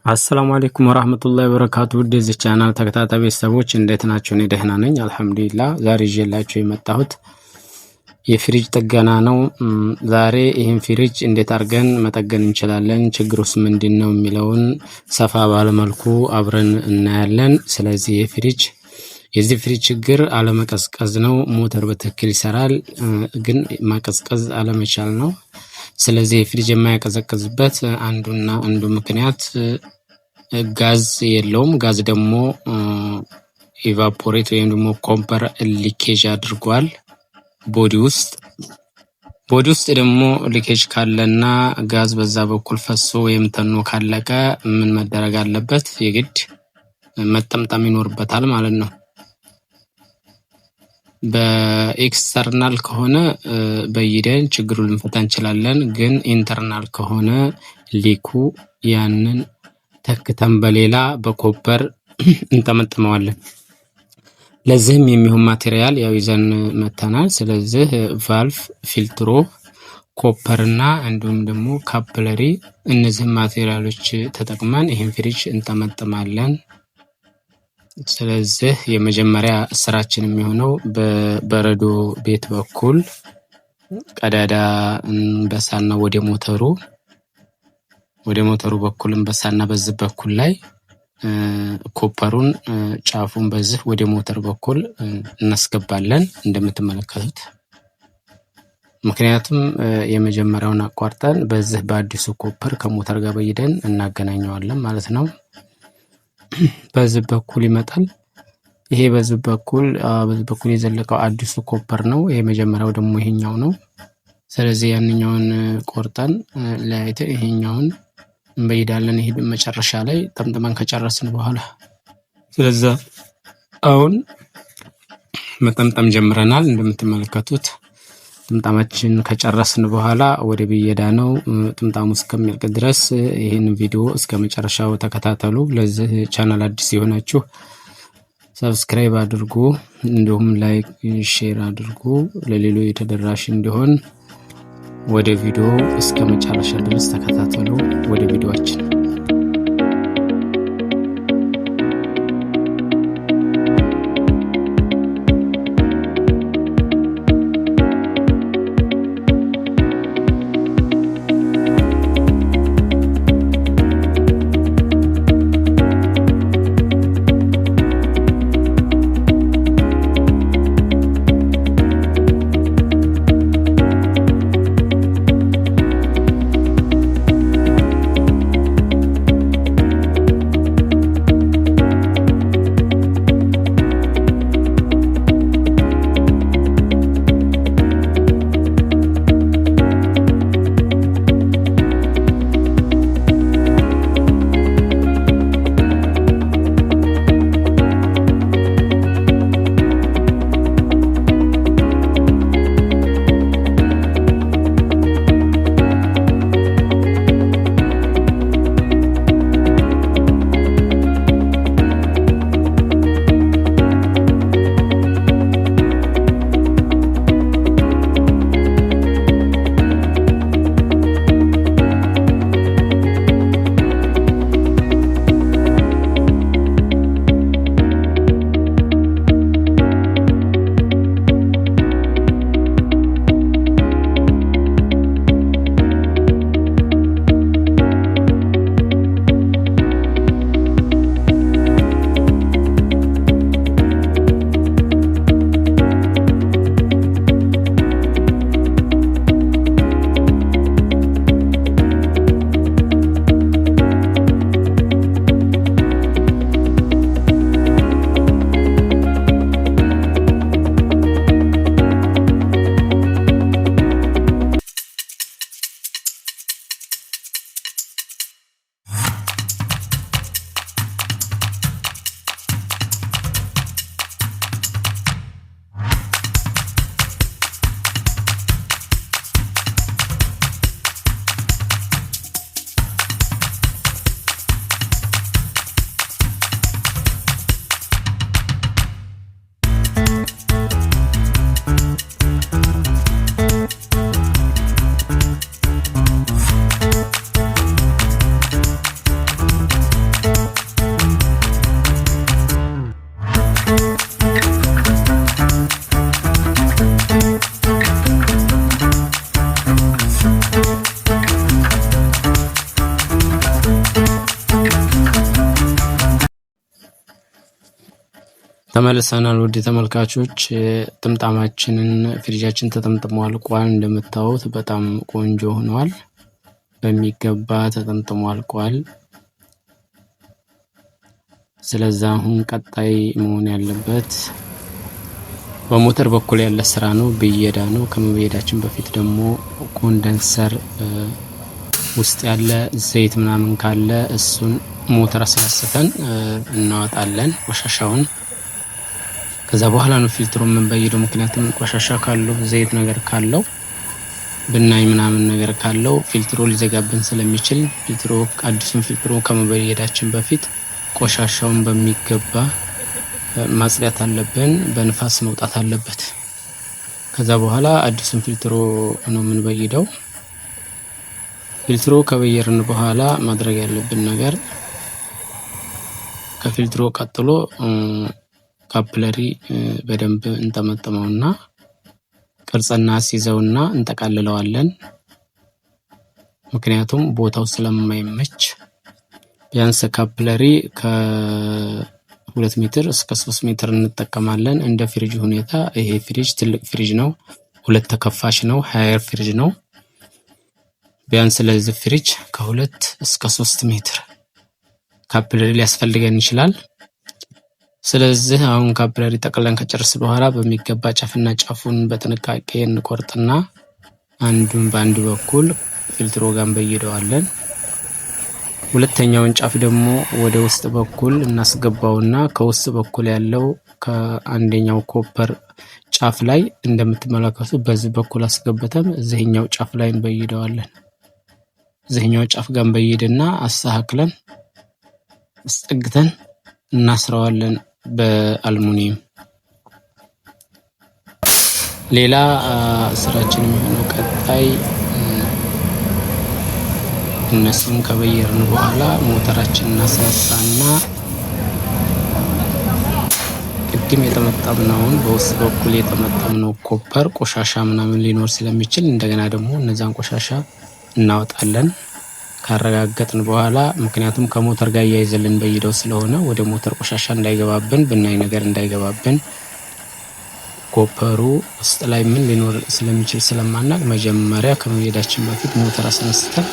አሰላሙ አለይኩም ወራህመቱላሂ ወበረካቱ። ውድ የዚህ ቻናል ተከታታይ ቤተሰቦች እንዴት ናቸው? እኔ ደህና ነኝ አልሐምዱሊላህ። ዛሬ ይዤላችሁ የመጣሁት የፍሪጅ ጥገና ነው። ዛሬ ይህን ፍሪጅ እንዴት አድርገን መጠገን እንችላለን፣ ችግሩስ ምንድን ነው የሚለውን ሰፋ ባለመልኩ አብረን እናያለን። ስለዚህ የዚህ ፍሪጅ ችግር አለመቀዝቀዝ ነው። ሞተር በትክክል ይሰራል፣ ግን ማቀዝቀዝ አለመቻል ነው። ስለዚህ የፍሪጅ የማያቀዘቅዝበት አንዱና አንዱ ምክንያት ጋዝ የለውም። ጋዝ ደግሞ evaporate ወይም ደግሞ copper leakage አድርጓል body ውስጥ። Body ውስጥ ደግሞ leakage ካለና ጋዝ በዛ በኩል ፈሶ ወይም ተኖ ካለቀ ምን መደረግ አለበት? የግድ መጠምጠም ይኖርበታል ማለት ነው። በ external ከሆነ በይደን ችግሩን ልንፈታ እንችላለን። ግን internal ከሆነ leak ኡ ያንን ተክተን በሌላ በ copper እንጠመጥመዋለን። ለዚህም የሚሆን material ያው ይዘን መተናል። ስለዚህ ቫልቭ፣ ፊልትሮ፣ copper እና እንዲሁም ደግሞ capillary እነዚህን material ኦች ተጠቅመን ይህን ፍሪጅ እንጠመጥማለን። ስለዚህ የመጀመሪያ ስራችን የሚሆነው በበረዶ ቤት በኩል ቀዳዳ እንበሳና ወደ ሞተሩ በኩል እንበሳና በዚህ በኩል ላይ copper ኡን ጫፉን በዚህ ወደ ሞተር በኩል እናስገባለን እንደምትመለከቱት። ምክንያቱም የመጀመሪያውን አቋርጠን በዚህ በአዲሱ copper ከሞተር ጋር በይደን እናገናኘዋለን ማለት ነው። በዚህ በኩል ይመጣል። ይሄ በዚህ በኩል የዘለቀው አዲሱ copper ነው። የመጀመሪያው ደግሞ ይሄኛው ነው። ስለዚህ ያንኛውን ቆርጠን ለያይተን ይሄኛውን እንበይዳለን። ይሄ መጨረሻ ላይ ጠምጥመን ከጨረስን በኋላ። ስለዛ አሁን መጠምጠም ጀምረናል። እንደምትመለከቱት ጥምጣማችን ከጨረስን በኋላ ወደ ብየዳ ነው። ጥምጣሙ እስከሚያልቅ ድረስ ይህን ቪዲዮ እስከ መጨረሻው ተከታተሉ። ለዚህ ቻናል አዲስ የሆናችሁ subscribe አድርጉ፣ እንዲሁም like፣ share አድርጉ ለሌሎች ተደራሽ እንዲሆን። ወደ ቪዲዮ እስከ መጨረሻ ድረስ ተከታተሉ። ወደ ቪዲዮአችን። ተመልሰናል ውድ ተመልካቾች። ጥምጣማችንን ፍሪጃችን ተጠምጥሞ አልቋል። እንደምታዩት በጣም ቆንጆ ሆኗል። በሚገባ ተጠምጥሞ አልቋል። ስለዛ አሁን ቀጣይ መሆን ያለበት በሞተር በኩል ያለ ስራ ነው፣ ብየዳ ነው። ከመበየዳችን በፊት ደግሞ condenser ውስጥ ያለ ዘይት ምናምን ካለ እሱን ሞተር አስነስተን እናወጣለን ቆሻሻውን። ከዛ በኋላ ነው ፊልትሮ የምንበይደው። ምክንያቱም ቆሻሻ ካለው፣ ዘይት ነገር ካለው፣ ብናኝ ምናምን ነገር ካለው ፊልትሮ ሊዘጋብን ስለሚችል ፊልትሮ አዲሱን ፊልትሮ ከመበየዳችን በፊት ቆሻሻውን በሚገባ ማጽዳት አለብን። በንፋስ መውጣት አለበት። ከዛ በኋላ አዲሱን ፊልትሮ ነው የምንበይደው። ፊልትሮ ከበየርን በኋላ ማድረግ ያለብን ነገር ከፊልትሮ ቀጥሎ capillary በደንብ እንጠመጥመውና ቅርጽ እናስይዘውና እንጠቃልለዋለን። ምክንያቱም ቦታው ስለማይመች ቢያንስ capillary ከ2 ሜትር እስከ 3 ሜትር እንጠቀማለን። እንደ ፍሪጅ ሁኔታ። ይሄ ፍሪጅ ትልቅ ፍሪጅ ነው። ሁለት ተከፋች ነው። Haier ፍሪጅ ነው። ቢያንስ ለዚህ ፍሪጅ ከ2 እስከ 3 ሜትር capillary ሊያስፈልገን ይችላል። ስለዚህ አሁን capillary ጠቅለን ከጨረስን በኋላ በሚገባ ጫፍና ጫፉን በጥንቃቄ እንቆርጥና አንዱን በአንድ በኩል ፊልትሮ ጋር እንበይደዋለን። ሁለተኛውን ጫፍ ደግሞ ወደ ውስጥ በኩል እናስገባውና ከውስጥ በኩል ያለው ከአንደኛው copper ጫፍ ላይ እንደምትመለከቱት በዚህ በኩል አስገብተን እዚህኛው ጫፍ ላይ እንበይደዋለን። እዚህኛው ጫፍ ጋር እንበይድና አስተካክለን አስጠግተን እናስረዋለን በአልሙኒየም። ሌላ ስራችን የሚሆነው ቀጣይ እነሱን ከበየርን በኋላ ሞተራችንን እናስነሳና ቅድም የጠመጠምነውን በውስጥ በኩል የጠመጠምነው copper ቆሻሻ ምናምን ሊኖር ስለሚችል እንደገና ደግሞ እነዛን ቆሻሻ እናወጣለን ካረጋገጥን በኋላ። ምክንያቱም ከሞተር ጋር እያይዘልን በይደው ስለሆነ ወደ ሞተር ቆሻሻ እንዳይገባብን፣ ብናኝ ነገር እንዳይገባብን፣ copper ኡ ውስጥ ላይ ምን ሊኖር ስለሚችል ስለማናቅ መጀመሪያ ከመሄዳችን በፊት ሞተር አስነስተን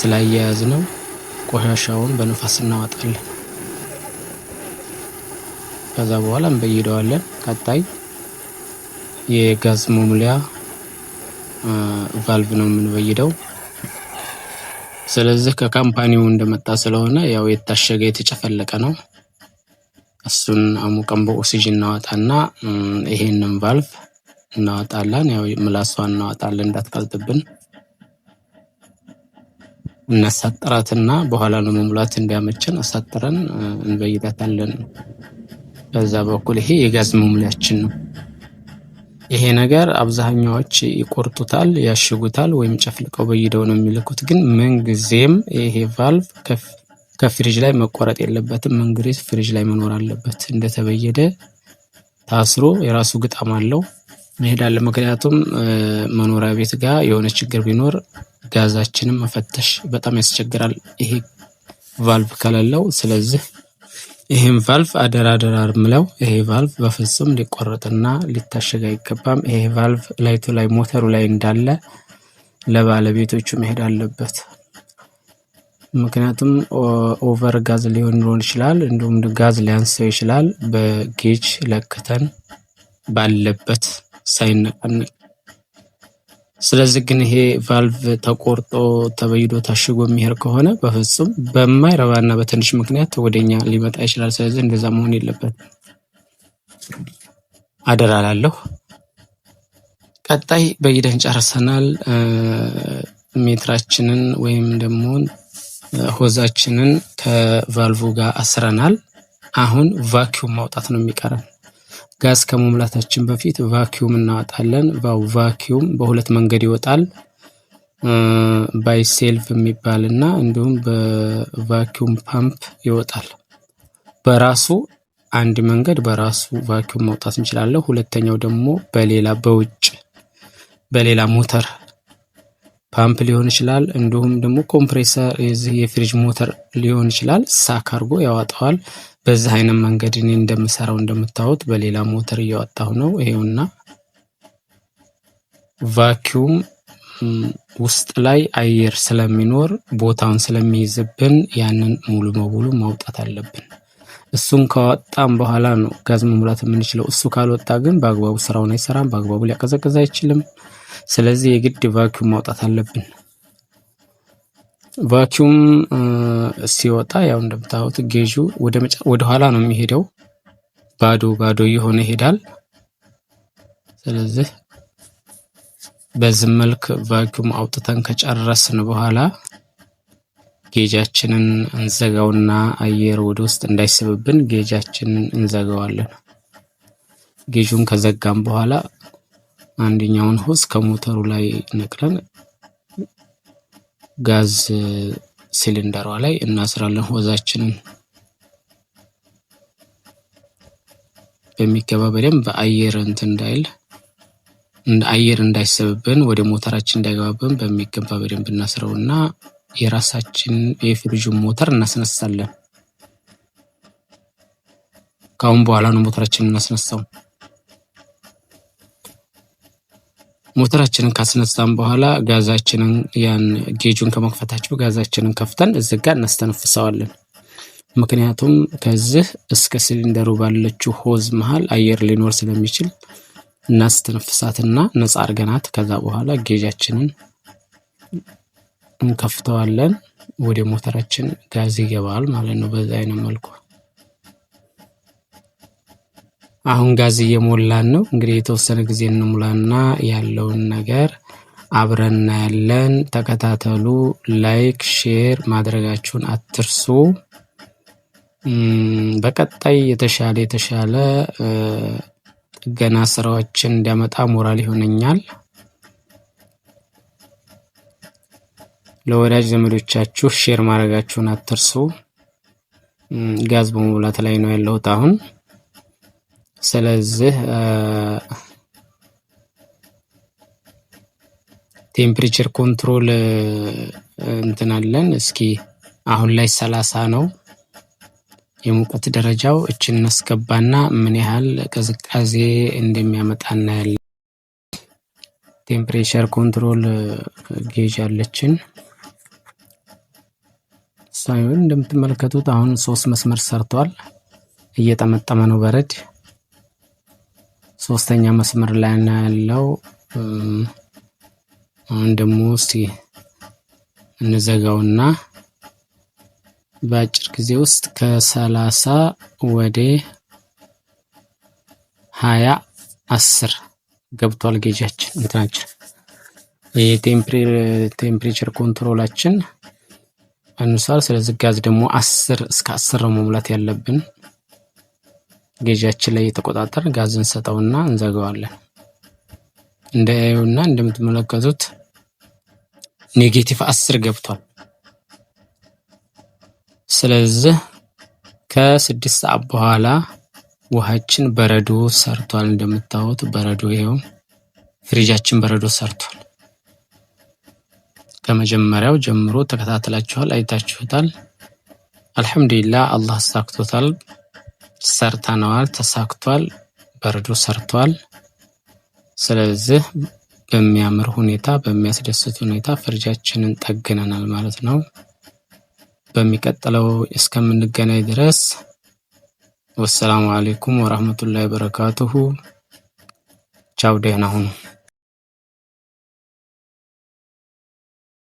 ስላያያዝነው ቆሻሻውን በንፋስ እናወጣለን። ከዛ በኋላ እንበይደዋለን። ቀጣይ የጋዝ መሙሊያ ቫልቭ ነው የምንበይደው። ስለዚህ ከ company ው እንደመጣ ስለሆነ ያው የታሸገ የተጨፈለቀ ነው። እሱን አሙቀን በኦክሲጅን እናወጣና ይሄንን ቫልቭ እናወጣለን። ያው ምላሷን እናወጣለን እንዳትቀልጥብን። እናሳጥራትና በኋላ ለመሙላት እንዲያመችን አሳጥረን እንበይዳታለን። በዛ በኩል ይሄ የጋዝ መሙሊያችን ነው። ይሄ ነገር አብዛኛዎች ይቆርጡታል፣ ያሽጉታል ወይም ጨፍልቀው በይደው ነው የሚልኩት። ግን ምንጊዜም ይሄ ቫልቭ ከፍሪጅ ላይ መቆረጥ የለበትም። ምንጊዜም ፍሪጅ ላይ መኖር አለበት። እንደተበየደ ታስሮ የራሱ ግጣም አለው መሄድ አለ። ምክንያቱም መኖሪያ ቤት ጋር የሆነ ችግር ቢኖር ጋዛችንን መፈተሽ በጣም ያስቸግራል፣ ይሄ ቫልቭ ከሌለው። ስለዚህ ይሄን ቫልቭ አደራ አደራ ምለው፣ ይሄ ቫልቭ በፍጹም ሊቆረጥና ሊታሸግ አይገባም። ይሄ ቫልቭ ላይቱ ላይ ሞተሩ ላይ እንዳለ ለባለቤቶቹ መሄድ አለበት። ምክንያቱም over ጋዝ ሊሆን ይችላል፣ እንዲሁም ጋዝ ሊያንሰው ይችላል። በ gauge ለክተን ባለበት ሳይነቃነቅ። ስለዚህ ግን ይሄ ቫልቭ ተቆርጦ ተበይዶ ታሽጎ የሚሄድ ከሆነ በፍጹም በማይረባና በትንሽ ምክንያት ወደኛ ሊመጣ ይችላል። ስለዚህ እንደዛ መሆን የለበትም። አደራ እላለሁ። ቀጣይ በይደን ጨርሰናል። ሜትራችንን ወይም ደግሞ hose ኣችንን ከቫልቭ ጋር አስረናል። አሁን vacuum ማውጣት ነው የሚቀረን። ጋዝ ከመሙላታችን በፊት vacuum እናወጣለን። Vacuum በሁለት መንገድ ይወጣል። By self የሚባል እና እንዲሁም በ vacuum pump ይወጣል። በራሱ አንድ መንገድ በራሱ vacuum ማውጣት እንችላለን። ሁለተኛው ደግሞ በሌላ በውጭ በሌላ ሞተር ፓምፕ ሊሆን ይችላል፣ እንዲሁም ደግሞ compressor የዚህ የፍሪጅ ሞተር ሊሆን ይችላል። suck አድርጎ ያወጣዋል። በዚህ አይነት መንገድ እኔ እንደምሰራው እንደምታዩት በሌላ ሞተር እያወጣሁ ነው። ይሄውና vacuum ውስጥ ላይ አየር ስለሚኖር ቦታውን ስለሚይዝብን ያንን ሙሉ በሙሉ ማውጣት አለብን። እሱን ካወጣን በኋላ ነው ጋዝ መሙላት የምንችለው። እሱ ካልወጣ ግን በአግባቡ ስራውን አይሰራም፣ በአግባቡ ሊያቀዘቅዝ አይችልም። ስለዚህ የግድ vacuum ማውጣት አለብን። Vacuum ሲወጣ ያው እንደምታዩት ጌጁ ወደ ኋላ ነው የሚሄደው፣ ባዶ ባዶ እየሆነ ይሄዳል። ስለዚህ በዚህ መልክ vacuum አውጥተን ከጨረስን በኋላ gauge ኣችንን እንዘጋውና አየር ወደ ውስጥ እንዳይስብብን gauge ኣችንን እንዘጋዋለን። Gauge ኡን ከዘጋም በኋላ አንደኛውን hose ከሞተሩ ላይ ነቅለን ጋዝ ሲሊንደሯ ላይ እናስራለን። Hose ኣችንን በሚገባ በደንብ አየር እንትን እንዳይል አየር እንዳይስብብን ወደ ሞተራችን እንዳይገባብን በሚገባ በደንብ እናስረውና የራሳችን የፍሪጁን ሞተር እናስነሳለን። ከአሁን በኋላ ነው ሞተራችንን እናስነሳው። ሞተራችንን ካስነሳን በኋላ ጋዛችንን ያን gauge ኡን ከመክፈታቸው ጋዛችንን ከፍተን እዚህ ጋር እናስተነፍሰዋለን። ምክንያቱም ከዚህ እስከ ሲሊንደሩ ባለችው hose መሃል አየር ሊኖር ስለሚችል እናስተነፍሳትና ነፃ አድርገናት ከዛ በኋላ gauge ኣችንን እንከፍተዋለን። ወደ ሞተራችን ጋዝ ይገባል ማለት ነው። በዛ አይነት መልኩ አሁን ጋዝ እየሞላን ነው። እንግዲህ የተወሰነ ጊዜ እንሙላና ያለውን ነገር አብረን እናያለን። ተከታተሉ። Like share ማድረጋችሁን አትርሱ። በቀጣይ የተሻለ የተሻለ ጥገና ስራዎችን እንዲያመጣ ሞራል ይሆነኛል። ለወዳጅ ዘመዶቻችሁ share ማድረጋችሁን አትርሱ። ጋዝ በመሙላት ላይ ነው ያለሁት አሁን። ስለዚህ temperature control እንትን አለን። እስኪ አሁን ላይ 30 ነው የሙቀት ደረጃው። እችን እናስገባና ምን ያህል ቅዝቃዜ እንደሚያመጣ እናያለን። Temperature control gauge አለችን ሳይሆን እንደምትመለከቱት አሁን 3 መስመር ሰርቷል። እየጠመጠመ ነው በረድ። ሶስተኛ መስመር ላይ ነው ያለው። አሁን ደግሞ እስቲ እንዘጋውና በአጭር ጊዜ ውስጥ ከ30 ወደ 20 10 ገብቷል gauge ኣችን እንትናችን የ temperature control ኣችን አንሷል። ስለዚህ ጋዝ ደግሞ 10 እስከ 10 ነው መሙላት ያለብን። Gauge ኣችን ላይ የተቆጣጠርን ጋዝ እንሰጠውና እንዘጋዋለን። እንደያዩና እንደምትመለከቱት negative 10 ገብቷል። ስለዚህ ከ6 ሰዓት በኋላ ውሃችን በረዶ ሰርቷል። እንደምታዩት በረዶ ይኸው ፍሪጃችን በረዶ ሰርቷል። ከመጀመሪያው ጀምሮ ተከታትላችኋል፣ አይታችሁታል። አልሐምዱሊላህ አላህ አሳክቶታል። ሰርተነዋል፣ ተሳክቷል፣ በረዶ ሰርቷል። ስለዚህ በሚያምር ሁኔታ በሚያስደስት ሁኔታ ፍሪጃችንን ጠግነናል ማለት ነው። በሚቀጥለው እስከምንገናኝ ድረስ ወሰላሙ አሌይኩም ወራህመቱላሂ ወበረካቱሁ። ቻው፣ ደህና ሁኑ።